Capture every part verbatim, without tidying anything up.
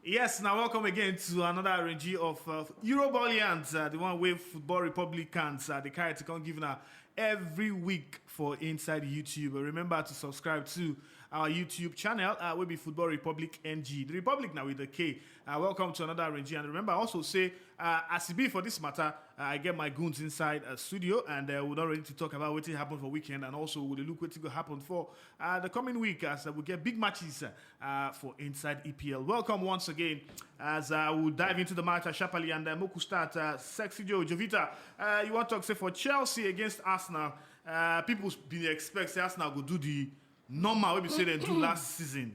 Yes, now welcome again to another arrangee of uh, Eurobolians, uh, the one way Football Republicans, uh, the character can give now every week for inside YouTube. Remember to subscribe to our YouTube channel, uh, will be Football Republic N G. The Republic now with the K. Uh, welcome to another arrangee. And remember also say, uh, as it be for this matter, uh, I get my goons inside a studio and uh, we're not ready to talk about what happened for weekend and also we'll look what will happen for uh, the coming week as uh, we get big matches uh, uh, for inside E P L. Welcome once again as uh, we'll dive into the match uh, sharply and uh, Moku start. Uh, Sexy Joe, Jovita, uh, you want to talk say for Chelsea against Arsenal? Uh, people been expect say Arsenal go do the normal way we say they do last season.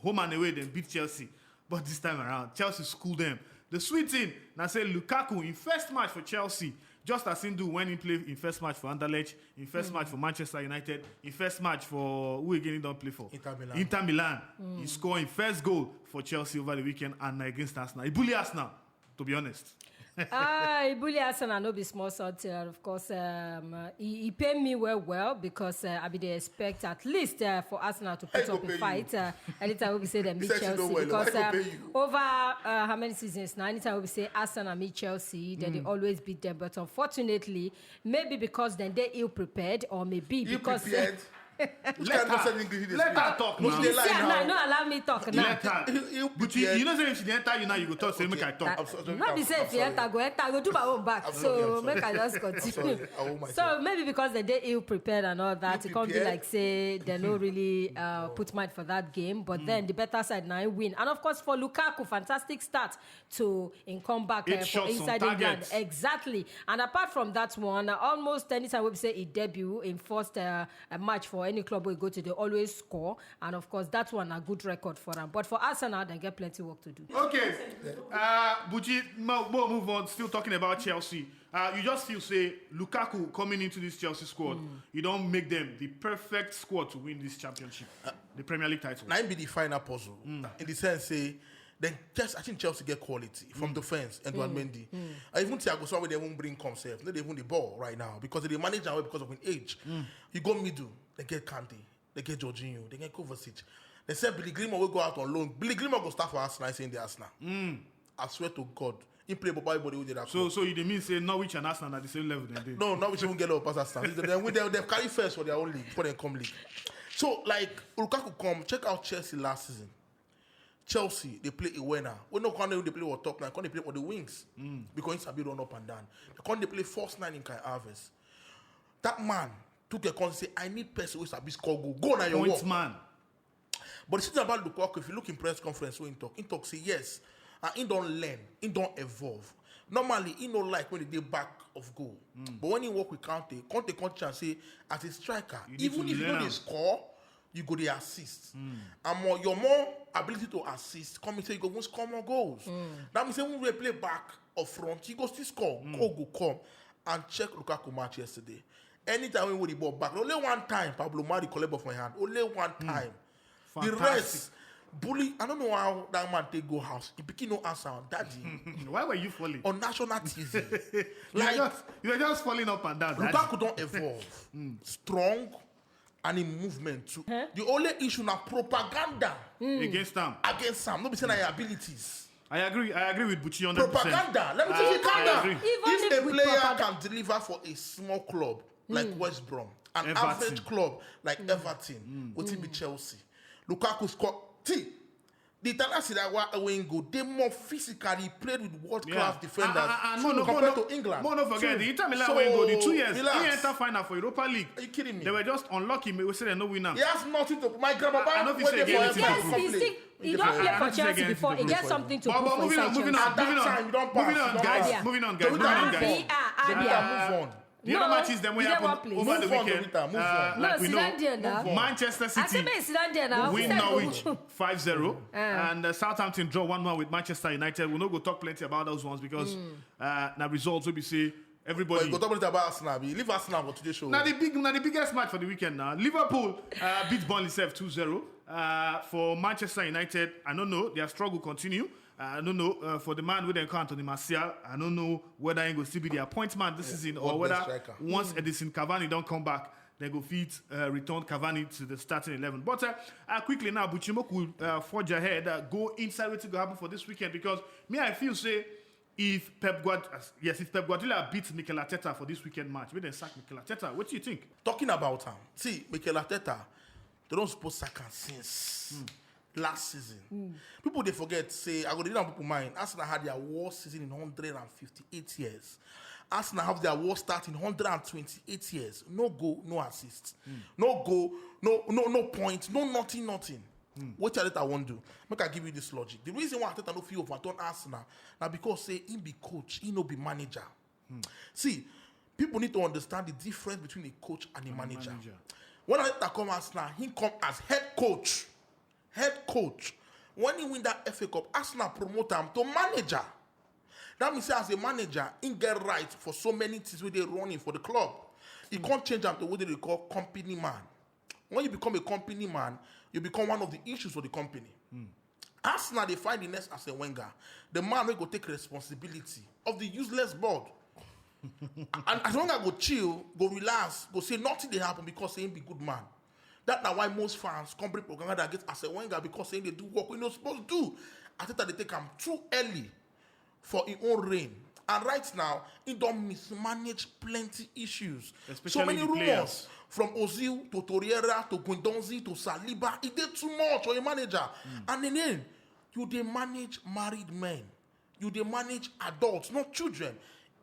Home and away, then beat Chelsea. But this time around, Chelsea school them. The sweet thing, now say Lukaku in first match for Chelsea, just as he do when he played in first match for Anderlecht, in first match for Manchester United, in first match for who again he don't play for? Inter Milan. Inter Milan. He scored in first goal for Chelsea over the weekend and against Arsenal. He bully Arsenal, to be honest. Ah, he bully Arsenal no be small something. And of course, um, uh, he, he paid me well, well because uh, I be dey expect at least uh, for Arsenal to put go up pay a you? Fight uh, anytime we say them He meet said she don't Chelsea well, because I go uh, pay you. Over uh, how many seasons now? Anytime we say Arsenal meet Chelsea, then they always beat them. But unfortunately, maybe because then they ill prepared, or maybe You because prepared. Which kind of nonsense English you dey Let speak? her talk Which now. dey You see, lie now, now? No allow me talk now. Let her. You, you But you, prepared. You know say if she dey enter you now, you go talk say make I talk. I'm so- I'm sorry, Not be I'm- say I'm if you sorry. enter, go enter, go do my own back. I'm So sorry, I'm make sorry. I just continue. Sorry, I owe myself. So maybe because they dey ill prepared and all that, You it can't be prepared? Like say they no really uh, put mind for that game. But then the better side now win. And of course for Lukaku, fantastic start to in comeback Eight uh, for shots on inside England. Target. Exactly. And apart from that one, uh, almost anytime we say he debut in first uh, a match for any club we go to, they always score. And of course that one a good record for them. But for Arsenal, they get plenty work to do. Okay, uh, Buji, mo, mo move on. Still talking about Chelsea. Uh, you just feel say Lukaku coming into this Chelsea squad, you don't make them the perfect squad to win this championship, the Premier League title. Na him be the final puzzle in the sense say then just I think Chelsea get quality from defense and Mendy. I even Thiago Silva they won't bring come safe. No, they even the ball right now because they manage our way because of an age. You go middle, they get Kante, they get Jorginho, they get Kovacic. They said Billy Gilmour will go out on loan. Billy Gilmour go start for Arsenal. I say in the Arsenal. I swear to God, he play bye body with that. So, so you dey mean say Norwich and Arsenal are the same level than they? No, Norwich even get up pass Arsenal. They, they, they, they carry first for their own league before they come league. So like Lukaku come check out Chelsea last season. Chelsea they play a winner. We no can they play on top now. Can they play on the wings because he sabi run up and down. They can they play first nine in Kai Havertz. That man took a con say I need person who sabi score goal. Go now your Point work. Man. But the thing about Lukaku, if you look in press conference when he talk, he talk say yes, and he don't learn, he don't evolve. Normally, he no like when they dey back of goal. But when he work with Conte, Conte come chance say as a striker, You need even to if you learn know they am. Score, you go the assist. And more your more ability to assist, come say you go even score more goals. That means say when we play back or front, you go still score. Goal go come and check Lukaku match yesterday. Anytime we win the ball back, only one time Pablo Mari collect ball from my hand. Only one time. The Fantastic. Rest, bully. I don't know how that man take go house. He pikin no answer on daddy Why were you falling? On national T V. You're Like just, you're just falling up and down. Daddy. Lukaku don't evolve. Strong and in movement too. The only issue na propaganda Against them. Against Sam. No be say na your abilities. I agree. I agree with Buchi hundred percent. Propaganda. Let me tell you, I calm down. agree. Even If if a with player propaganda- can deliver for a small club like West Brom, an Everton. Average club like Everton, what it be Chelsea? Lukaku score. See, the Italian Serie A wing go. They more physically played with world class Yeah. defenders And, and, and more no, compared more no, to England. More no forget True. the Inter Milan So, win goal. The two years relax. He enter final for Europa League. Are you kidding me? They were just unlucky. We say they no win now. He has nothing to. My grandpapa. I, I don't think Went say there for anything Everton to Yes, prove. he Completely. still he don't I, play I for don't think Chelsea anything before. to He prove. get something to But, prove but for moving on, inside moving Chelsea. on, moving on, At that guys, time, you don't moving pass. on, You don't guys, pass. moving on, Abia, guys. Don't Abia. move on. Abia. Move on. The No, other matches then you we get happen one place. over the Move on, weekend. Rita, move Uh, on. No, like we sit know, down there now. Manchester I say City make sit down there now. win Sit down Norwich there. five zero, and uh, Southampton draw one one with Manchester United. We no go talk plenty about those ones because uh, now results will be say But everybody. you go talk about Arsenal. Leave Arsenal for today's show. Now the big, now the biggest match for the weekend now. Liverpool uh, beat Burnley self two zero. Uh, for Manchester United, I don't know. Their struggle continue. Uh, I don't know. Uh, for the man with them count on the Martial, I don't know whether he will still be the appointment this season or World whether best striker. Once Edison Cavani don't come back, They go fit uh, return Cavani to the starting eleven. But uh, uh, quickly now, Buchimoku uh, forge ahead, uh, go inside what go happen for this weekend, because me, I feel say if Pep Guard, yes, if Pep Guardiola beats Mikel Arteta for this weekend match, we then sack Mikel Arteta. What do you think? Talking about him, see, Mikel Arteta, they don't suppose sack him since last season. People they forget, say, I go to people mind. Arsenal had their worst season in one hundred fifty-eight years. Arsenal have their worst start in one hundred twenty-eight years. No goal, no assist. No goal, no no no point, no nothing, nothing. What Arteta won't do? Make I give you this logic. The reason why Arteta no feel overturn Arsenal now because say he be coach, he no be manager. See, people need to understand the difference between a coach and a manager. Manager. When Arteta come Arsenal, he come as head coach. Head coach. When he win that F A Cup, Arsenal promote him to manager. That means say as a manager, he get right for so many things wey dey running for the club. He can't change them to what they call company man. When you become a company man, you become one of the issues for the company. Arsenal dey find the next Arsene Wenger, the man wey go take responsibility of the useless board. And Arsene Wenger go chill, go relax, go say nothing dey happen because say he be good man. That na why most fans come bring propaganda against Arsene Wenger because say he dey do work wey he no suppose do. Arteta dey take am too early for his own reign. And right now, he don mismanage plenty issues. So Especially many the rumors players. From Ozil to Torreira to Guendouzi to Saliba, e dey too much for a manager. And then you dey manage married men, you dey manage adults, not children.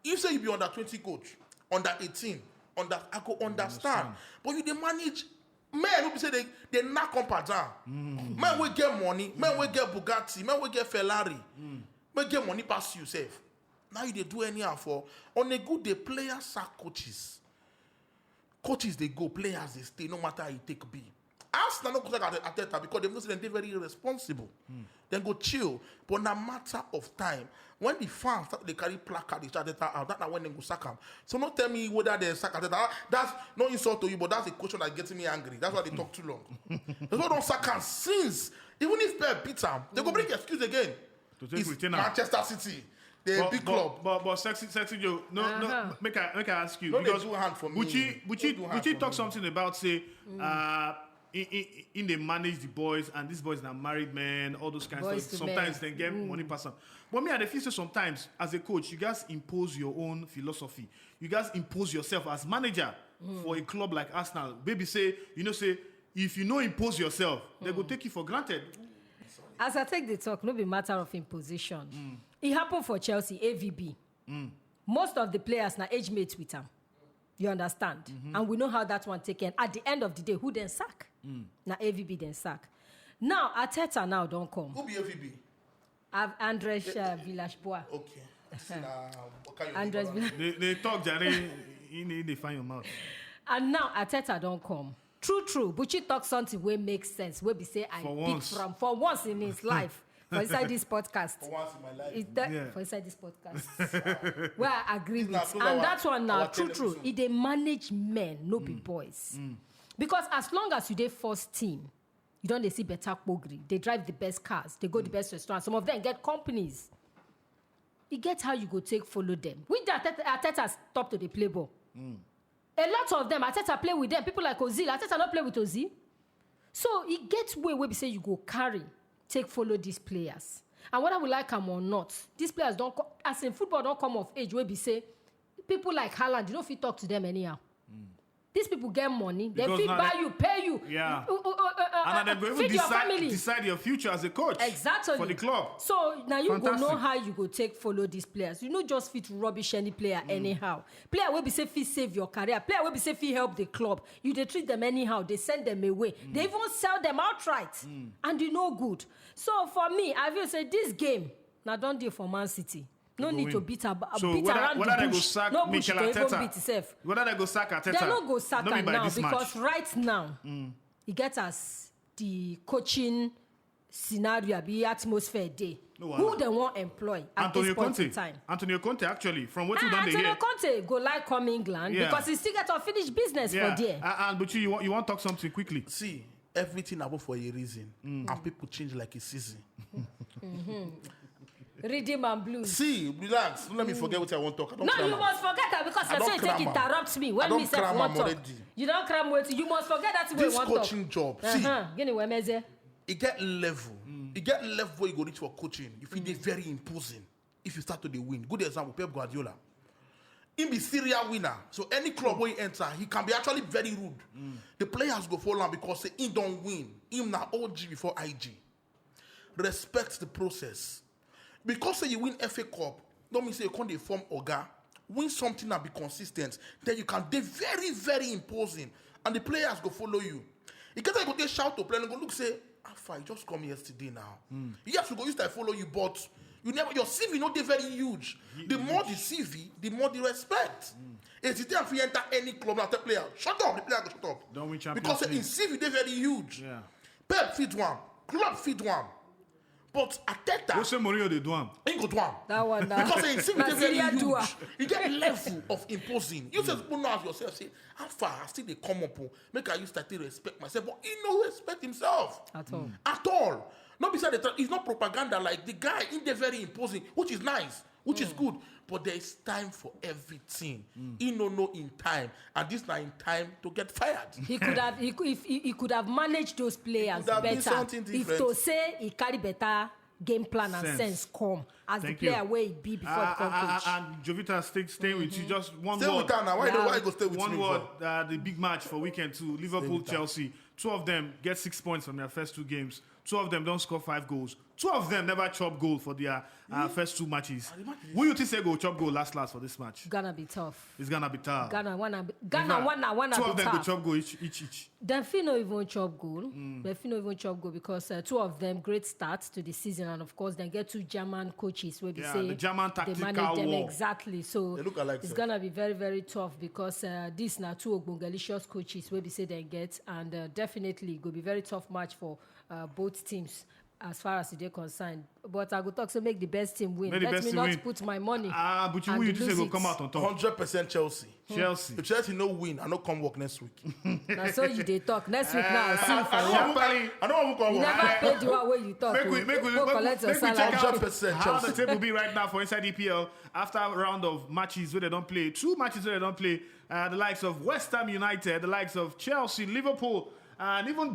If say you be under twenty coach, under eighteen, under I go understand, but you dey manage men who be say they they knack up and down. Men wey get money, men wey get Bugatti, men wey get Ferrari, wey get money pass you sef. Now you dey do anyhow for on a good day. Players sack coaches. Coaches dey go, players dey stay, no matter how e take be. Arsenal no go sack Arteta because dem know say dem dey very irresponsible. Dem go chill, but na matter of time when the fans start to dey carry placard dey shout Arteta out. That na when dem go sack am. So no tell me whether dem sack Arteta. Ah, that's no insult to you, but that's a question that getting me angry. That's why they talk too long. That's why don't sack am since. Even if Pep beat am, they go bring excuse again. To take It's retain am. Manchester City, the but, big but, club. But, but sexy, sexy Joe, no, no, Uh-huh. make I make I ask you No, they because do hand for me. Buchi, Buchi, No do hand Buchi for talk me. Something about say, uh, in, in, in they manage the boys and these boys are married men, all those kinds Boys of to sometimes men. they get money person. But me, I dey feel say sometimes as a coach, you guys impose your own philosophy. You guys impose yourself as manager for a club like Arsenal. Baby say, you know say if you no impose yourself, they go take you for granted. As I take the talk, no be matter of imposition. It happened for Chelsea, A V B. Most of the players na age mates with am. You understand? And we know how that one take end. At the end of the day, who then sack? Na A V B then sack. Now, Arteta now don't come. Who be A V B? Have Andres uh, Villas-Boas. Okay. I see na Bukayo Andres Dybala. Villas- They, they talk, Jare, in they find your mouth. And now Arteta don't come. True, true. Buchi talk something wey make sense. Wey be say I For pick once. From for once in his life. For inside this podcast. For once in my life. Is that Yeah. For inside this podcast? Where I agree This na with. so And our- that one now, our true, ten true. episode. If they manage men, no be boys. Because as long as you dey first team, you don't dey see better pogri. They drive the best cars. They go the best restaurants. Some of them get companies. You get how you go take follow them. With that, Arteta, Arteta stop to the play ball. A lot of them, Arteta play with them. People like Ozil, Arteta not play with Ozil. So he get way where we say you go carry, take follow these players. And whether we like them or not, these players don't, co- as in football, don't come of age where we say people like Haaland, you don't fit talk to them anyhow. These people get money, they Because fit now buy they- you, pay you, Yeah. uh, uh, uh, uh, And uh, then they go even feed your decide, family. Decide your future as a coach. Exactly. For the club. So now you go know Fantastic. How you go take follow these players. You know just fit rubbish any player anyhow. Player will be say fit save your career. Player will be say fit help the club. You they treat them anyhow. They send them away. They even sell them outright. And you know good. So for me, I will say this game now don't deal for Man City. No Go need to win. beat, ab- So beat whether, around whether the they go bush. Sack No bush Mikel to even Arteta, beat itself. Whether they go sack Arteta, They no go sack no be am by now this match. Because right now, e get as the coaching scenario be atmosphere dey. No Who wahala. They won't employ at Antonio this point Conte. In time? Antonio Conte, actually, from what we Ah, done dey Antonio hear. Conte go like come England Yeah. Because he still get unfinished business Yeah. For there. Uh, and but you, you want you want talk something quickly. See, everything happen for a reason, and people change like a season. Rhythm and blues. See, relax. Don't let me forget what I want to talk. I don't No, cram you am. must forget that because I I don't say take cram am. Interrupt me I when don't me self cram want am talk. Already. You don't cram wetin. You must forget that thing wey This you want talk. Coaching job. See, Uh-huh. Gini wee mezie? E get level. E get level wey you go reach for coaching. You fit dey very imposing if you start to dey win. Good example, Pep Guardiola. He be serial winner. So any club where he enter, he can be actually very rude. The players go follow am because say he don win. Him na O G before I G. Respect the process. Because say you win F A Cup, don't mean say you come dey form oga. Win something and be consistent. Then you can dey very, very imposing, and the players go follow you. You get to go dey shout to player, go look say, "Alpha, you just come yesterday now." Yes, we go use that follow you, but you never your C V no dey very huge. The more the C V, the more the respect. If you tell fit enter any club now, tell player, "Shut up," the player go shut up. Don win Champions Because say League. His C V dey very huge. Yeah. Pep fit do am, Klopp fit do am, but Arteta. Jose Mourinho dey do am. He go do am. That one, that Because he see na me dey very Syria do am. Huge. He get level of imposing. You just put know as yourself say, "How far I still dey come up, oh, make I use that to respect myself." But he no respect himself At all. At all. Not beside the time. It's not propaganda. Like the guy in there very imposing, which is nice, which is good. But there is time for everything. He no know in time, and this na in time to get fired. He could have he, could- if he, he could have managed those players Could have been better something if different. To say he carry better game plan and Sense. Sense come as Thank the player you. Where he be before Uh, he come uh, uh, coach. And Jovita, stay, stay with you. Just one Stay word. With her now. Why, Yeah. Why you go stay with One me word. For? Uh, the big match for weekend two. Liverpool, With her. Chelsea. Two of them get six points from their first two games. Two of them don't score five goals. Two of them never chop goal for their uh, first two matches. the matches. Who you think say go chop goal last last for this match? Gonna be tough. It's gonna be tough. Ghana wanna be, In Ghana fact, wanna wanna two be of them go tough. Chop goal each each each. Dem fit no even chop goal. Dem fit no even chop goal because uh, two of them great start to the season, and of course, then get two German coaches wey be Yeah, say the German they tactical manage them war. Exactly. So They look alike it's sef. Gonna be very very tough because uh, this na two ogbongelicious coaches wey be say dem get, and uh, definitely go be very tough match for uh, both teams as far as e dey concerned. But I go talk say make the best team win. Make the Let best me team not win. Put my money. Ah, but you and who you think lose say go it. Come out on top? Hundred percent Chelsea. Chelsea. If Chelsea no win, I no come work next week. Na so you dey talk. Next week now, see for Ah, you. Pali, I no wan come You work. never pay the one wey you talk. Make Oh. we- make we- Go make- collect your make we check salary. out. Hundred percent How the Chelsea. Table be right now for inside E P L after a round of matches where they don't play, two matches where they don't play. Uh, the likes of West Ham United, the likes of Chelsea, Liverpool, and even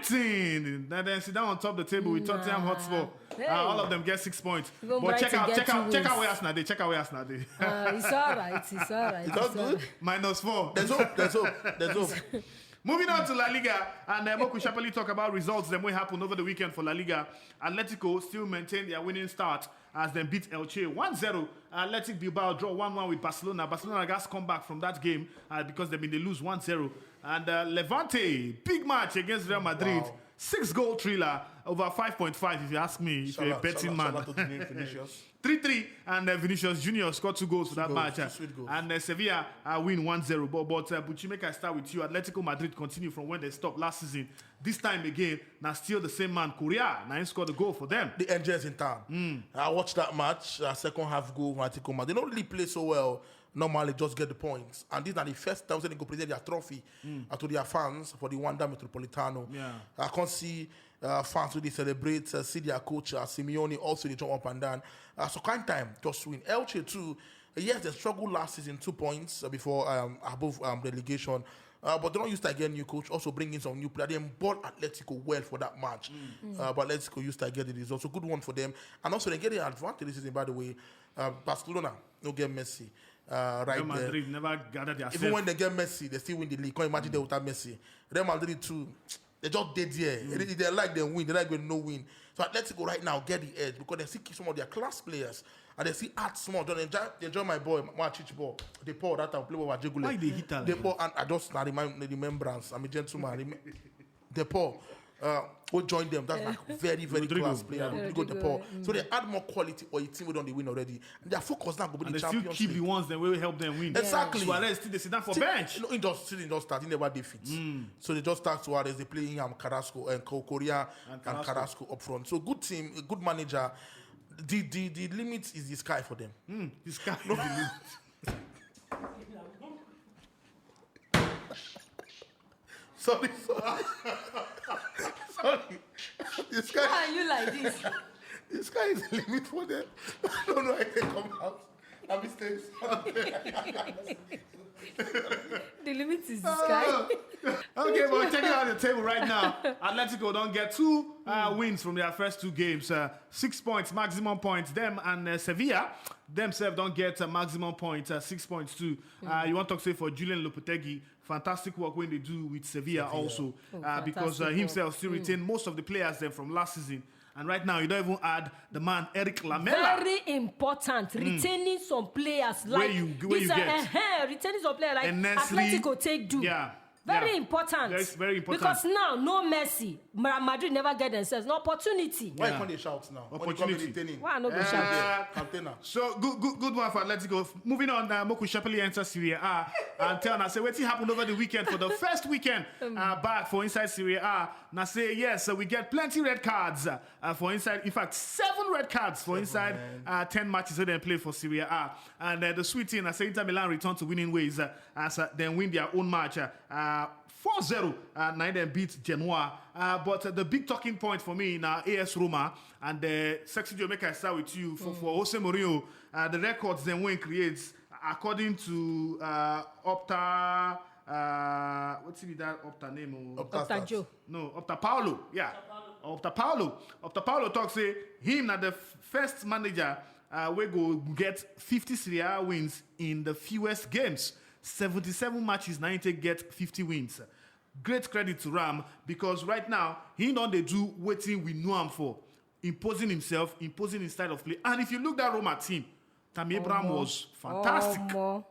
Brighton. Then, then sit down on top of the table with Tottenham Nah. Hotspur. Hey. Uh, all of them get six points. Even But check Brighton out, get check two out, check out wins. Where Arsenal dey. Check out Where Arsenal dey. Uh, it's all right. It's all right. It's not It's all good. Right. Minus four. There's hope. There's hope. There's hope. Moving on to La Liga, and uh, make we sharply talk about results. Then we happen over the weekend for La Liga. Atletico still maintain their winning start as they beat Elche one zero. Athletic Bilbao draw one one with Barcelona. Barcelona gas come back from that game uh, because they been they lose one zero. And uh, Levante, big match against Real Madrid. Wow. Six goal thriller over five point five if you ask me, if Shout you're a out- betting shout out- man. Shout out to the name Vinicius. Three three, and uh, Vinicius Junior scored two goals for that goals, match. two uh, sweet goals. And uh, Sevilla uh, win one zero. But, but uh, Buchi, make I start with you. Atletico Madrid continue from when they stopped last season. This time again, now still the same man, Correa. Now he scored the goal for them. The engines in town. I watched that match. Uh, second half goal from Atletico Madrid. They don't really play so well. Normally, just get the points. And these are the first time they go present their trophy uh, to their fans for the Wanda Metropolitano. Yeah. I can't see uh, fans really celebrate, uh, see their coach uh, Simeone also they jump up and down. Uh, so kind time just win. Elche too. Uh, yes, they struggled last season, two points uh, before um, above um, relegation. Uh, but they don't use to get new coach. Also bring in some new player. They ball Atletico well for that match. Uh, but Atletico used to get the result. So good one for them. And also they get the advantage this season, by the way. Uh, Barcelona no get Messi uh, right Real there. Madrid never gathered their Even when they get Messi, they still win the league. Can't imagine they without Messi. Real Madrid too. They just did there. They, they like them win. They like when no win. So Atletico right now get the edge because they still keep some of their class players and they still add small. Don't enjoy, they enjoy my boy Machichi ball. They pour that time play with Jegule. Why they hit her They like pour and I just now remind the remembrance. I'm a gentleman. Rem- they pour. Uh, who joined them? That's like very very Rodrigo, class player. yeah. Rodrigo De Rodrigo, Paul. mm. So they add more quality or a team we don't win already. And their focus now go be And the they still Champions keep the League. Ones that will help them win. Exactly. Suarez still they sit down for Still- bench. No, he just still he just start. He never did fit. So they just start Suarez. They play him Carrasco and Co- Correa And and Carrasco. Carrasco up front. So good team, a good manager. The the the limit is the sky for them. Mm, this guy. No, Sorry, sorry. Sorry. The sky. Why are you like this? This guy is the limit for them. I don't know how they come out. I'm mistakes. The limit is the sky. Okay, but checking out the table right now, Atletico don't get two uh, wins from their first two games. Uh, six points, maximum points. Them and uh, Sevilla themselves don't get a maximum point, uh, six points too. Uh, you want to say for Julian Lopetegui, fantastic work when they do with Sevilla, also, Oh, uh, because uh, fantastic himself work. Still retain most of the players them from last season. And right now, you don't even add the man Eric Lamela. Very important. Retaining some players Where like you- where this, you uh, get. uh, retaining some players like And Nesri- Atletico take do. Yeah. Very Yeah. important. Very, very important. Because now, no Messi. Real Madrid never get themselves an opportunity. Why Yeah. you can't they shout now? Opportunity. When you come in retaining. Why I no go Uh, shout? Captainer. So good, good, good one for Atletico. Moving on, uh, Moku Shapeli enter Serie A and tell us say what happened over the weekend for the first weekend uh, back for inside Serie A. Now say yes, so we get plenty red cards uh, for inside. In fact, seven red cards for inside uh, ten matches that they play for Serie A. And uh, the sweet thing, I say Inter Milan return to winning ways uh, as uh, they win their own match. Uh, uh, four zero, uh, now they beat Genoa. Uh, but uh, the big talking point for me now A S Roma and uh, Sexy Joe. Make I start with you for, for Jose Mourinho. Uh, the records then when creates according to uh, Opta. Uh, what's it be that Opta name? Oh? Opta Opta stats. Joe. No, Opta Paulo. Yeah. Opta Paulo. Opta Paulo talks say him na the f- first manager uh, we go get fifty Serie A wins in the fewest games. seventy-seven matches, ninety get fifty wins. Great credit to Ram because right now he don't they do waiting we know him for imposing himself, imposing his style of play. And if you look at Roma team, Tammy Abraham Omo. was fantastic. Omo.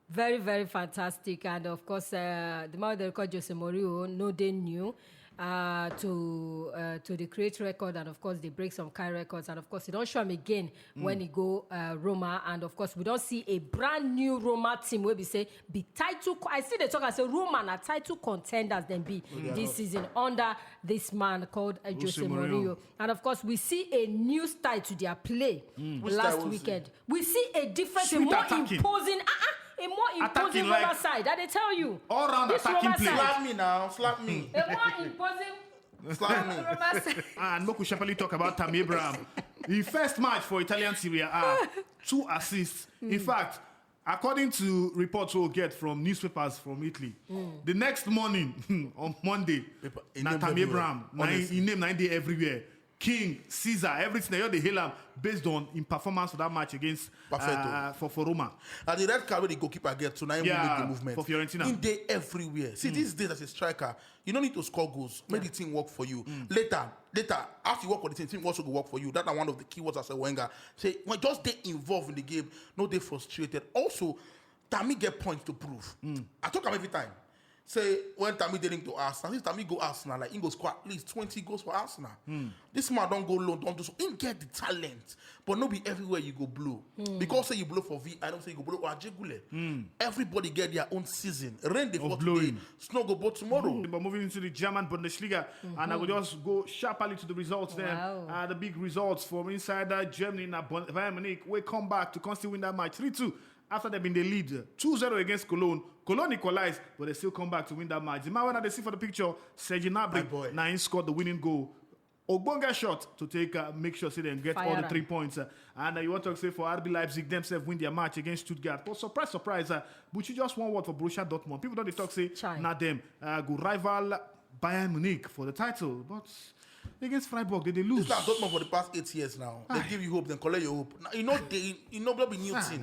Very, very fantastic. And of course, uh, the man they call Jose Mourinho, no they new uh, to uh, to the create record, and of course they break some kind records, and of course they don't show him again when he go uh, Roma, and of course we don't see a brand new Roma team where we say be title. Co- I see they talk and say Roma are title contenders then be this season under this man called uh, Jose Mourinho. Mourinho, and of course we see a new style to their play Which style last was it? Weekend. We see a different, a Sweet more attacking. Imposing, uh-uh, a more imposing Attacking Roma like side. I dey tell you, All round this attacking Roma play. side, Slap me now, slap me. A more imposing Slap me. Roma side. And Moku Shapeli talk about Tammy Abraham. The first match for Italian Serie A, two assists. In fact, according to reports we get from newspapers from Italy, the next morning on Monday, Paper- he na name Tammy everywhere. Abraham, na him, Honestly. him name na him dey everywhere. King, Caesar, everything they all dey hail am based on him performance for that match against Perfect, uh, for for Roma. And the red card where the goalkeeper get to now him Yeah, make the movement. for Fiorentina. In day everywhere. See, these days as a striker, you don't need to score goals. Make the team work for you. Later, later, after you work for the team, team also go work for you. That's one of the key words as a Wenger. Say, when just they involved in the game, no, they frustrated. Also, Tammy get points to prove. I talk him every time. Say when Tammy didn't to Arsenal, if Tammy go Arsenal, like he go score at least twenty goals for Arsenal. This man don't go loan, don't do so. He get the talent, but no be everywhere you go blow. Because say you blow for V, I don't say you go blow Ajegule. Everybody get their own season. Rain the Of for blowing. Today, snow go blow tomorrow. But moving into the German Bundesliga, and I will just go sharply to the results there. Wow. Uh, the big results from inside that Germany. Now Bon- Bayern Munich will come back to constantly win that match three two. After they've been the lead two zero against Cologne. Cologne equalized, but they still come back to win that match. The man when they see for the picture, Serge My Gnabry, boy. now he scored the winning goal. Ogbonga shot to take uh, make sure say they get all Fire the am. Three points. Uh, and uh, you want to say for R B Leipzig themselves win their match against Stuttgart. But surprise, surprise, uh, but you just one word for Borussia Dortmund. People don't dey talk say Chai. Now them uh, go rival Bayern Munich for the title, but against Freiburg they, they lose. This na Dortmund for the past eight years now. They give you hope, then collect your hope. Now, you know they, you know, be new thing.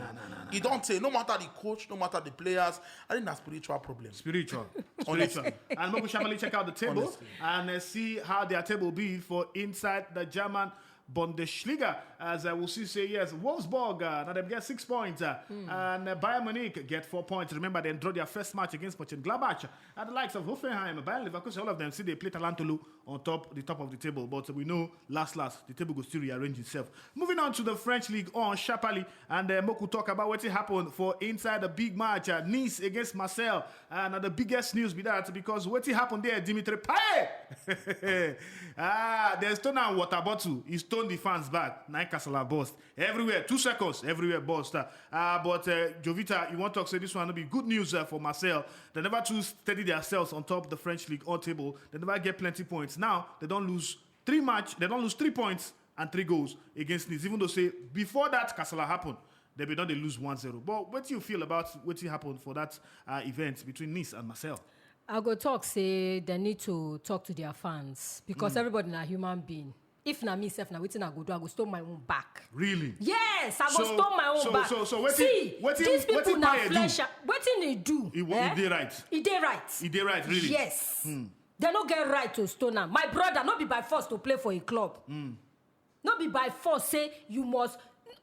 You don't say no matter the coach, no matter the players. I think that's spiritual problem. Spiritual. Honestly. And Moku Shamali check out the table Honestly. and uh, see how their table be for inside the German Bundesliga. As I will see, say yes, Wolfsburg, uh, now they get six points, uh, and uh, Bayern Munich get four points. Remember, they draw their first match against Mönchengladbach. And the likes of Hoffenheim, Bayern Leverkusen, all of them see they play Talantolu on top, the top of the table. But we know last, last, the table will still rearrange itself. Moving on to the French league on Chapali, and uh, Moku talk about what happened for inside the big match, uh, Nice against Marseille. And uh, the biggest news be that because what happened there, Dimitri Payet. Ah, there's stone and water bottle. He stoned the fans back. Nine castle burst everywhere. Two seconds, everywhere burst. Uh, but uh, Jovita, you want to say this one will be good news uh, for Marseille. They never too steady themselves on top of the French league on table. They never get plenty points. Now they don't lose three match. They don't lose three points and three goals against Nice, even though say before that kasala happen, they bin don dey lose one zero. But what do you feel about what happened for that uh, event between Nice and Marseille? I go talk say they need to talk to their fans because everybody na human being. If na me sef, na wetin I go do, I go stone my own back. Really? Yes, I go So- stone my own so- back. so- so wetin- See, wetin- these people wetin na Payet do? flesh. Wetin he do? He wa- he dey right. He dey right. E dey right, really? Yes. They no get right to stone am. My brother no be by force to play for a club. No be by force say you must.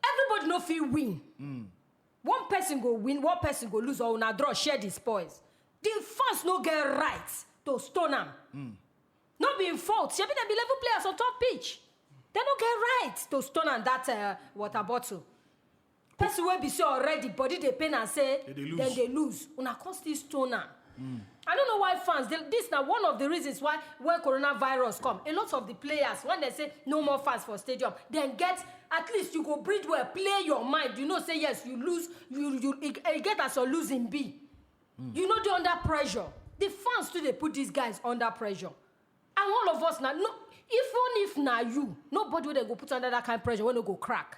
Everybody no fit win. One person go win, one person go lose, or una draw, share the spoils. The fans no get right to stone am. No be im fault. Shebi dem be level players on top pitch. They no get right to stone am that uh, water bottle. Person wey be say already body dey pain and say They dey lose. Dem dey lose. Una come still stone am. I don't know why fans. They, this na one of the reasons why when coronavirus come, a lot of the players, when they say no more fans for stadium, then get, at least you go breathe well, play your mind. You know say yes, you lose, you you e e get as your losing be. You know they under pressure. The fans too, they put these guys under pressure. And all of us now, no, even if na you, nobody wey dem go put under that kind of pressure wey no go crack.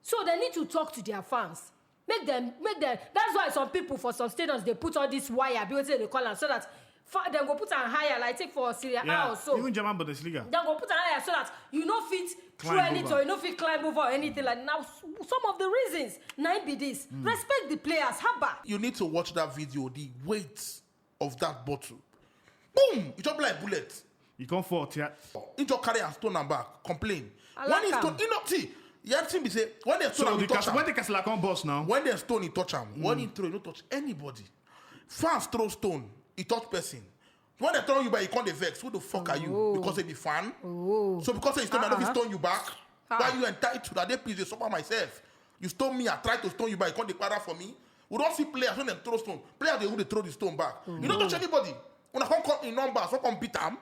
So they need to talk to their fans. Make them, make them. That's why some people for some stadiums they put all this wire, be wetin they call am, so that fa- dem go put am higher, like take for Serie A Yeah, or so. Even German Bundesliga. Dem go put am higher so that you no fit throw Climb anything, over. Or you no fit climb over or anything like that. Now, s- some of the reasons, na im be this. Respect the players, haba. You need to watch that video, the weight of that bottle. Boom! It just like bullet. You come fourth, yeah. He just carry and stone am back, complain. Alaka. When he stone, he not see. You have seen me say when they stone So am, the he touch cas- when am. The Castle come boss now. When they stone, he touch am. When he throw, he no touch anybody. Fans throw stone, he touch person. When they throw you by, he come dey vex. Who the fuck are you? Oh. Because they be fan. Oh. So because he stone, I don't Ah. stone you back. Ah. Why you entitled? I dey please dey suffer myself. You stone me, I try to stone you back. You come dey para for me. We don't see players when they throw stone. Players they who they throw the stone back. You don't touch anybody. When I come come in numbers, so come beat am.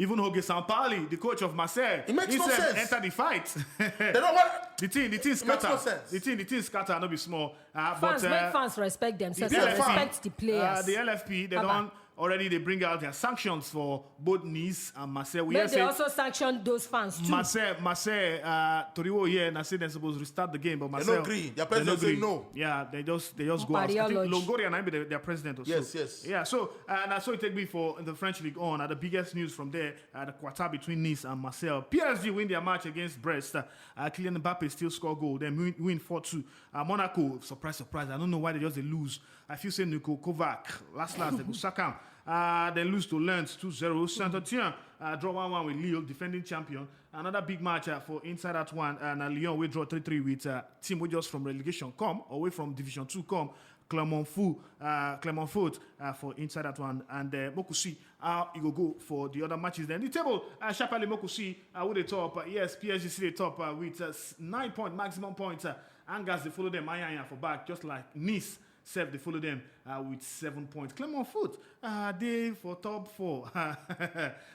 Even Jorge Sampaoli, the coach of Marseille, It makes he no said sense. Enter the fight. They don't want. The thing, the thing It makes scatter. No sense. The thing, the thing scatter. No be small. Uh, Fans, but, uh, make fans respect themselves the and L F P, respect the players. Uh, the L F P, they Baba. Don't already they bring out their sanctions for both Nice and Marseille. We Make hear they say Also sanction those fans too. Marseille, Marseille, uh, Toriwo here, and I say they're supposed to restart the game, but They Marseille no agree. Their they no president say agree. No. Yeah, they just they just go out. I think Pariology. Longoria and I be the, their president or so. Yes, yes. Yeah, so uh, that's what it take me for in the French League On. Uh, the biggest news from there, uh, the quarter between Nice and Marseille. P S G win their match against Brest. Uh, uh, Kylian Mbappe still score goal, then win, win four two. Uh, Monaco, surprise, surprise. I don't know why they just they lose. I feel say Niko Kovac, last last, they go sack am. Uh, they lose to Lens two zero. Saint-Etienne uh, draw one one with Lille, defending champion. Another big match uh, for inside that one. Uh, na Lyon, we draw three three with uh, team we just from relegation come, away from Division two come. Clermont Foot, uh, Clermont Foot uh, for inside that one, and uh, Mokusi, uh, you go go for the other matches. Then the table, uh, Chapelle Mokusi, uh, with the top. Uh, yes, P S G see the top uh, with uh, s- nine point maximum points. Uh, Angers they follow them, Anya for back, just like Nice. Self they follow them uh, with seven points. Clermont Foot, uh, they for top four.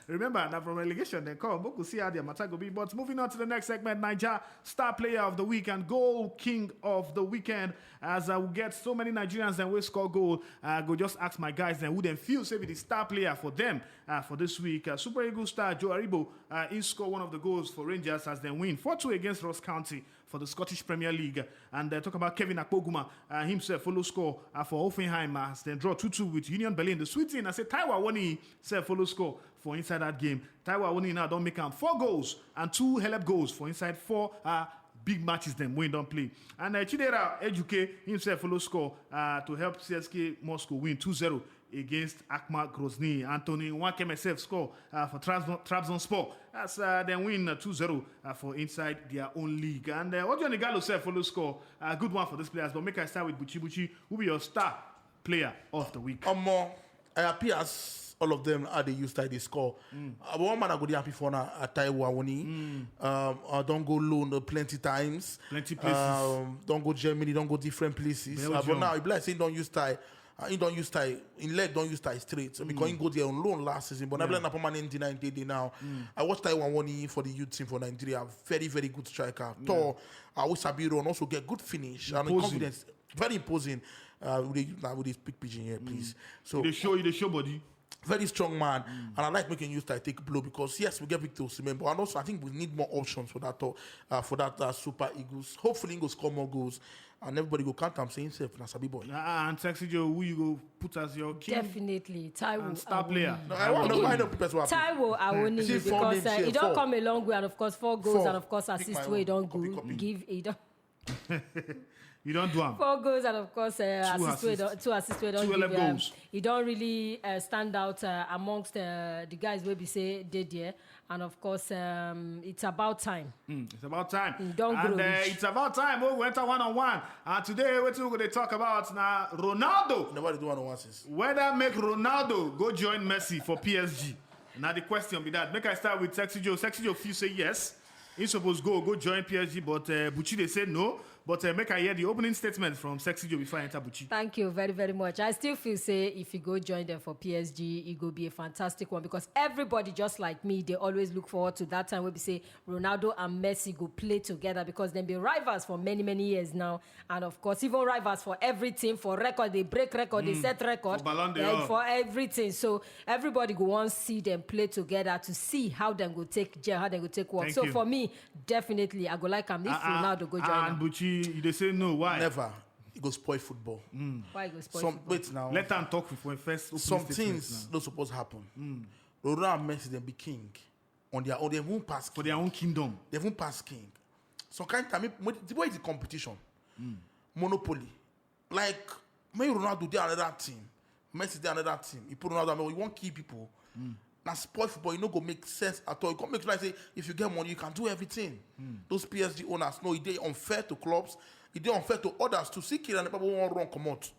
Remember, now from relegation they come. Mokusi how their matter go be. But moving on to the next segment, Niger star player of the week and goal king of the weekend. As I will get so many Nigerians and we score goal, I go just ask my guys then who them feel say be the star player for them uh, for this week. Uh, Super Eagles star Joe Aribo, uh, he scored one of the goals for Rangers as they win four two against Ross County for the Scottish Premier League. And uh, talk about Kevin Akpoguma, uh, himself follow score uh, for Hoffenheim as they draw two two with Union Berlin. The sweet thing, I say Taiwo Awoniyi self follow score for inside that game. Taiwo Awoniyi now don't make am four goals and two help goals for inside four uh, big matches them wey don play. And uh, Chidera Ejuke himself follow score uh, to help C S K Moscow win two zero against Akma Grozny. Anthony Nwakeme self score uh, for Trabzon, Trabzonspor as uh, they win uh, two zero uh, for inside their own league. And uh, Odion Ighalo self follow score. Uh, good one for these players, but make I start with Buchi Buchi, who be your star player of the week. Omo, I appear as all of them are they used to they score. Uh, but one man I go dey happy for now, uh, Taiwo Awoniyi. Um, uh, don't go loan uh, plenty times. Plenty places. Um, don't go Germany, don't go different places. Uh, but Belgium. Now, if like say don't use tie, uh, he don't use tie. In leg don't use tie straight. So because he go there on loan last season, but I like na permanent in ninety day now. I watch Taiwo Awoniyi for the youth team for Nigeria. Very, very good striker. Tall. I always sabi run. Also get good finish and Imposing. Confidence. Very imposing. Uh, we dey now we dey speak pidgin here, please. So You dey show, you dey show body. Very strong man, and I like making use I take blow because yes, we get Victor Osimhen, but and also I think we need more options for that uh, uh, for that uh, Super Eagles. Hopefully, he go score more goals, and everybody go count am say himself na sabi boy. Ah, and Sexy Joe, who you go put as your king? Definitely, Taiwo. And star player. No, I want no, I know people who are Taiwo Awoniyi because uh, he don't come a long way, and of course four goals, four. And of course assist where he don't go give he don't. You don't do him. Four goals and of course uh, two assist, two assists where don't give um, he don't really uh, stand out uh, amongst uh, the guys where we say did there, and of course um, it's about time. Mm, it's about time. Don't and grow uh, rich. It's about time we enter one on one. And today, what we're going to talk about now, Ronaldo. Nobody do one on one since. Whether make Ronaldo go join Messi for P S G. Now the question be that. Make I start with Sexy Joe. Sexy Joe, if you say yes, he suppose go go join P S G, but uh, Buchi they say no. But uh, make I hear the opening statement from Sexy Joe before I enter Buchi. Thank you very, very much. I still feel say if you go join them for P S G, it go be a fantastic one because everybody just like me, they always look forward to that time where we say Ronaldo and Messi go play together because they've been rivals for many, many years now. And of course, even rivals for everything, for record, they break record, they set record, For Ballon like, d'Or. For everything. So everybody go want see them play together to see how them go take gel, how them go take work. Thank So you. For me, definitely, I go like am if Ah, ah, Ronaldo go join and am. Buchi, they say no. Why? Never. It go spoil football. Why go spoil Some football? Wait now. Let them talk for first. Opening Some statement things now. No suppose happen. Ronaldo and Messi then be king on their own. They won't pass king. For their own kingdom. They won't pass king. Some kind of time, the way the competition, monopoly. Like, may Ronaldo dey another team, Messi dey another team. You put Ronaldo, I mean, you won't kill people. Now spoil football, you no go make sense at all. You can't make like say if you get money, you can do everything. Those P S G owners know it dey unfair to clubs, it dey unfair to others to see Kylian Mbappe won't run come out.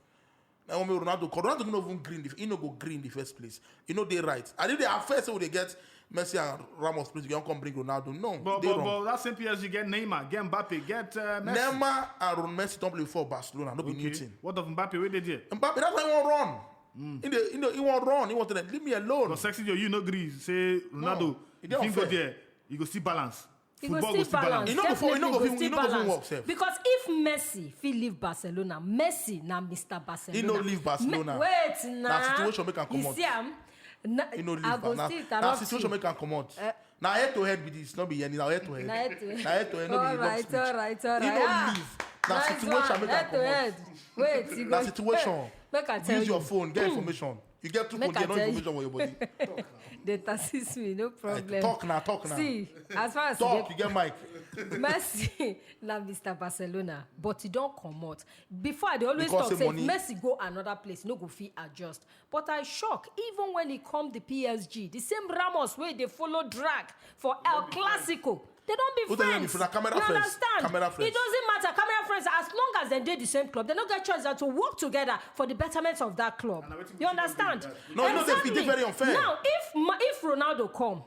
Now when Ronaldo, Ronaldo no even green. If he no go green in the first place, you know they right. I think they are first, so they get Messi and Ramos, please, you don't come bring Ronaldo. No, But, they but, wrong. But that same P S G get Neymar, get Mbappe, get uh, Messi. Neymar and Ron- Messi don't play for Barcelona. No be new Okay. thing. What of Mbappe? Where they there? Mbappe, that's why he won't run. In the, in the, he won't run. He won't run. Leave me alone. But Sexy Joe, you no agree. Say Ronaldo, No, it dey if he go unfair. There, you go see balance. He go Football still go still balance. balance. He no go for- he no go Definitely fit- he no go fit balance. Work sef. Because if Messi fit leave Barcelona, Messi na Mister Barcelona. He no leave Barcelona. Me- wait na. Na situation make am You comot. See am. Na, He no leave. I go Bar- still na, na interrupt situation you. make am comot. Eh. Na head to head be this, no be any. Na head to head. Na head to head. Na head to head. No be All long right, speech. All right, all right. He no Ah, leave. Na nice situation one. make am Head to comot. head. Wait, you Na go. Situation. Make I tell Use you. your phone. Get information. You get two Make phone. I Get no tell you. Information for your body. They assist me, no problem. Talk now. Talk now. See, as far as Talk. you You get mic. Messi na Mister Barcelona, but he don't come out. Before I dey always Because talk say say money. If Messi go another place, no go fit adjust. But I shock even when he come the P S G, the same Ramos wey dey follow drag for El Clasico. They don't be Who tell you friends. be friend? Camera You friends. Understand? Camera friends. It doesn't matter. Camera friends, as long as they dey the same club, they no get choice than to work together for the betterment of that club. You understand? No, you know, they- Exactly. They very unfair. Now, if Ma- if Ronaldo come,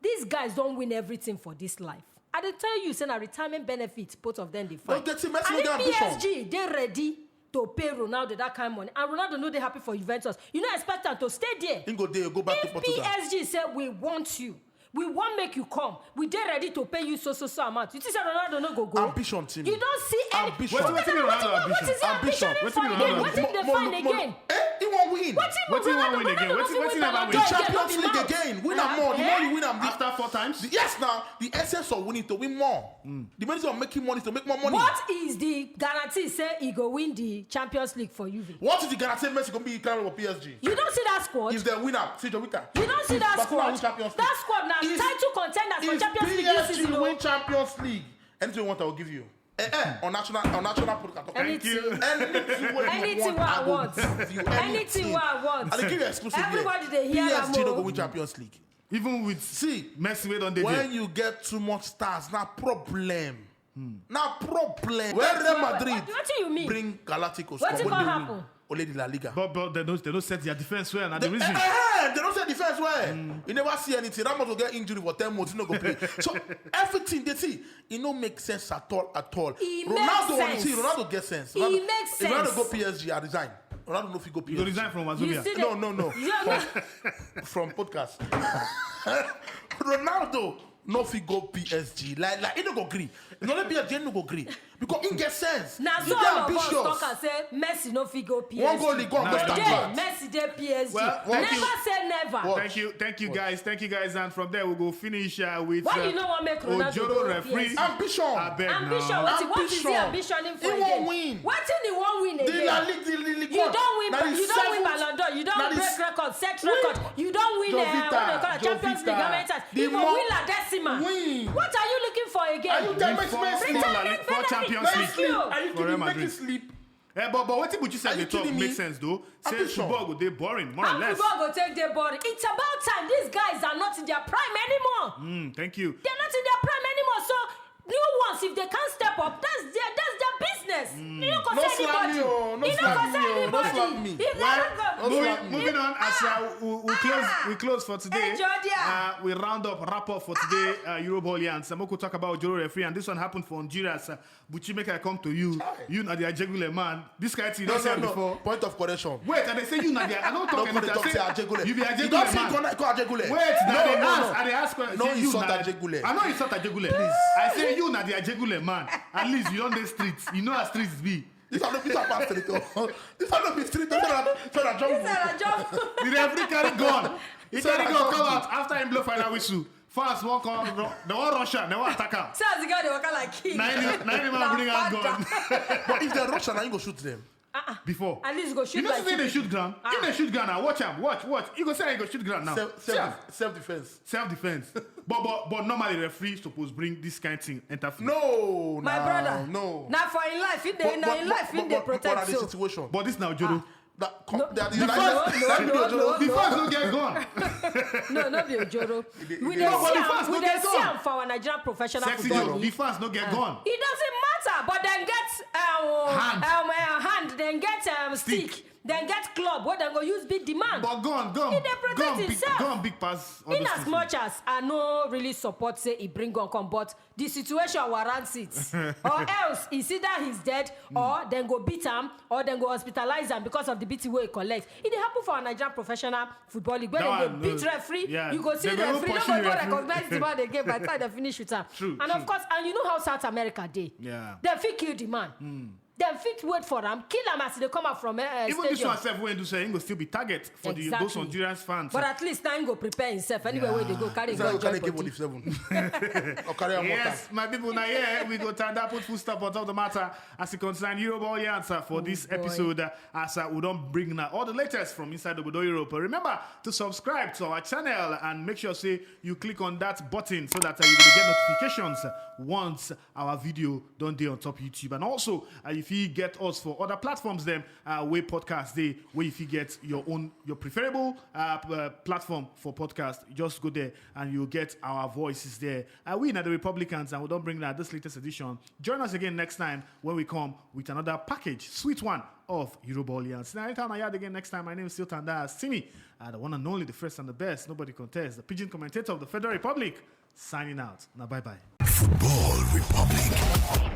these guys don't win everything for this life. I dey tell you, say na retirement benefit both of them dey find. But the team Messi And no get if ambition. P S G dey ready to pay Ronaldo that kind money, and Ronaldo no dey happy for Juventus, you no expect am to stay there. He go there, go back to If Portugal. P S G say we want you, we wan make you come, we dey ready to pay you so so so amount. You think say Ronaldo no go go? Ambition, Timmy. You don't see any. Ambition. Wetin, wetin be Ronaldo What is ambition? he ambition Wetin be for Ronaldo again? What ambition? If they find again? Eh, he won't win. What if Wetin he wan Ronaldo- win again? Ronaldo Wetin- no wetin fit he wan win win? Ballon d'Or Champions again, League no be again. Win mouth. am more. The Eh? more you win am, the After four times. The- yes, now the essence of winning to win more. The main thing of making money is to make more money. What is the guarantee say he go win the Champions League for Juve? What is the guarantee Messi gonna be clear for P S G? You don't see that squad. If they win am, see the winner. You don't see that Barcelona squad. win Champions That squad now If- title contenders for If Champions League this P S G season. Win Champions League, anything you want, I will give you. Eh, eh, on national, on national podcast. Okay. Anything. Anything wey you Anything want, wey I I go want. give you Anything wey I want. I dey give you exclusive. Everybody Here. dey hear P S G am no o. Go win Champions League. Even with See, Messi wey don dey When there. You get too much stars, na problem. Na problem. When Real Madrid What, what do you mean? Bring Galacticos, Wetin come, come happen? Only the La Liga. But but they no they no set their defense well, and the reason. Eh, eh, they don't say defense well. You never see anything. Ramos will get injury for ten months. He no go play. So everything they see, it no make sense at all, at all. It Ronaldo, makes when you see sense. Ronaldo get sense. It Ronaldo, makes if Ronaldo sense. Go P S G, I resign. Ronaldo no fit go P S G. You go resign from You Wazobia. see No, the- no, no. Yeah, yeah. From podcast. Ronaldo no fit go P S G. Like, like, he no go gree. No, let P S G no go gree. Because he get sense. Na He so dey all of us ambitious. Talk and say Messi no fit go P S G. One goal he go and go Today, start. Messi dey P S G. Well, thank Never you. Say never. What? Thank you, thank you What? guys, thank you guys, and from there we'll go finish uh, with Why uh, you no wan make Ronaldo Ojoro go referee. P S G? Ambition. Abeg Ambition. now. Wetin? What is he Ambition. Ambitioning for He again? wan win. Wetin he wan win The again? La Liga, the, the, the You don win. Na the You don win seventh- Ballon d'Or. You na don the break s- record, set Win. record. You don win. Uh, Jovita, what they call it, Champions League. Jovita. How many times? The You go more- win La Decima. Win. What are you looking for again? Are you telling Before, Messi? for, like, for Benefit. Champions Thank League. You. Are you For kidding Real me? Make Madrid. It sleep. Eh, but but wetin Buchi Are said you dey talk kidding make me? Sense though. Say Ambition. Football go dey boring, more or And less. Football go take dey boring. It's about time. These guys are not in their prime anymore. Mm, thank you. They're not in their prime anymore. So new ones, if they can't step up, that's their that's their business. You don't No concern slap me, anybody. oh, no You slap don't me, concern oh, no anybody. slap me. If they Why? don't go, No Moving, slap me. moving on, as uh, we, we close, we close for today. Enjoy there. Uh, we round up, wrap up for today. Uh, Euroball and Samoko talk about Joro referee, and this one happened for Honduras. Uh, Buchi, make I come to you. You na the Ajegule man. This kind of thing you No, don't see no, am no. Before. Point of correction. Wait, I dey say you na the. I don't talk Don't call the anything. talk say I say Ajegule. You be You Ajegule don't see man. Kona- call Ajegule. Wait, now No, they no, ask, no. I dey ask question. No Say you insult na- Ajegule. I know insult Ajegule. Please. I say you na the Ajegule man. At least you don't dey street. You know how streets be. This one no be street. Oh. This one no be street. Oh. So that, so that jump. This is a job. The referee carry gun. He Say carry na gun jump. Come out after him blow final whistle. Fans won't come. Ru- They want Russia. They want attack him. So as the guy dey waka like king. Na him, na him man bring out gun. But if they're Russian, I go shoot them. Before. At least go shoot You know like say they two. Shoot ground. If they shoot ground, now watch am. Watch. Watch. You go say I go shoot ground now. Self, See am. self, self defense. Self defense. But but but normally referee suppose bring this kind thing enter field. No, My nah, brother. No. Now for in life, in the But- in, but- in life, but- in the but- but protect. at the So situation. But this now Joro. That, come, No, that, no, that- no, no, no, The no. fans no get gun. No, no be Ojoro. dey- We e dey dey- No, but see the am. fans We no dey get see gun. Am for our Nigerian professional Sexy football Joe. league. The fans no get gun. It doesn't matter, but then get um, Hand. um, uh, hand, then get um, stick, Stick. Then get club where they go use beat the man. But gun, gun, He dey protect gun, big, himself. Gun big pass. All In those as things. Much as I no really support say he bring gun come, but the situation warrants it. Or else it's either he's dead, or then go beat him, or then go hospitalize him because of the beating wey he collect. It dey happen for our Nigerian professional football league where That they one, dey beat no. Referee, Yeah. You go see They the go referee, no pursue go go referee. Recognize the man again by the time they finish with him. True, And true. Of course, and you know how South America dey. Yeah. Dem fit kill the man. Dem fit wait for am, kill am as e dey come out from uh, Even this stadium. One sef wey do say him go still be target for the Exactly. Those Honduras fans. But at least now he go prepare himself anywhere wey they go carry Say go you carry drop give body. Seven. Or carry am water. Yes, my people, now here we go to that put full stop on top of the matter as it concern Euroball answer for this boy. Episode. Uh, as uh, we don't bring now all the latest from inside Obodo Europe. Remember to subscribe to our channel and make sure say you click on that button so that uh, you will get notifications once our video don't dey on top YouTube. And also, uh, if you get us for other platforms, then uh, where podcast day, where if you get your own, your preferable uh, p- uh, platform for podcast, just go there and you'll get our voices there. Uh, we are the Republicans, and we don't bring that this latest edition. Join us again next time when we come with another package, sweet one of Eurobolians. Now, anytime I had again next time, my name is still Tanda Simi, uh, the one and only, the first and the best, nobody contests, the Pidgin commentator of the Federal Republic, signing out. Now, bye bye. Football Republic.